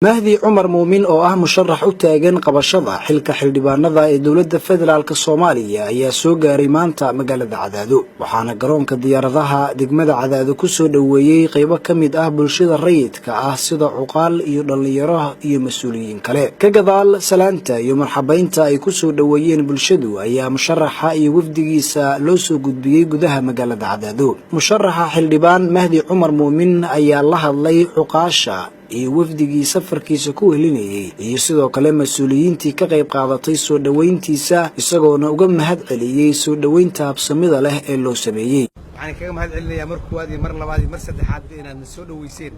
Mahdi Cumar Muumin oo ah musharax u taagan qabashada xilka xildhibaanada ee dowladda federaalka Soomaaliya ayaa soo gaaray maanta magaalada Cadaado, waxaana garoonka diyaaradaha degmada Cadaado kusoo dhoweeyey qeybo ka mid ah bulshada rayidka ah, sida cuqaal iyo dhallinyaro iyo mas-uuliyiin kale. Ka gadaal salaanta iyo marxabaynta ay kusoo dhoweeyeen bulshadu ayaa musharaxa iyo wafdigiisa loo soo gudbiyey gudaha magaalada Cadaado. Musharaxa xildhibaan Mahdi Cumar Muumin ayaa la hadlay cuqaasha iyo wafdigii safarkiisa ku wehelinayey iyo sidoo kale mas-uuliyiintii ka qayb qaadatay soo dhoweyntiisa, isagoona uga mahad celiyey soo dhoweynta habsamida leh ee loo sameeyey. Waxaan kaga mahad celinayaa mar koowaad iyo mar labaad iyo mar saddexaadba inaad na soo dhoweyseen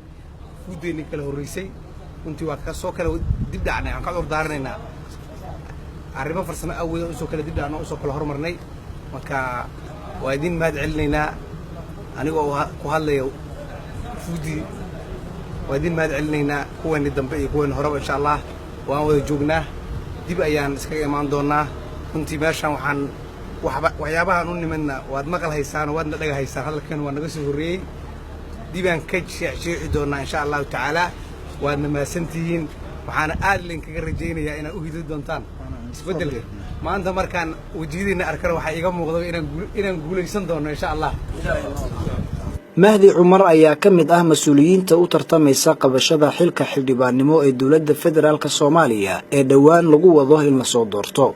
wufuuddeenni kala horraysay. Runtii waa ka soo kala dib dhacnay. Waxaan ka cudur daaranaynaa arrimo farsamo awgeed usoo kala dib dhacno, usoo kala hormarnay. Marka waa idin mahad celinaynaa. Anigoo ku hadlaya wufuuddii, waa idin mahad celinaynaa, kuweenni dambe iyo kuweenni horeba. Insha Allah waan wada joognaa, dib ayaan iskaga imaan doonnaa. Runtii meeshaan waxaan waxyaabahaan u nimidna waad maqal haysaan oo waadna dhaga haysaan. Hadalkan waa naga soo horreeyey, dibaan ka jeexjeexi doonnaa, insha Allahu tacaala. Waadna mahadsantihiin. Waxaana aad idinkaga rajaynayaa inaad u hidi doontaan isbeddelka. Maanta markaan wejiyadiinna arkana, waxaa iiga muuqda inaan guulaysan doonno, insha Allah. Mahdi Cumar ayaa ka mid ah mas-uuliyiinta u tartamaysa qabashada xilka xildhibaannimo ee dowladda federaalka Soomaaliya ee dhowaan lagu wado in lasoo doorto.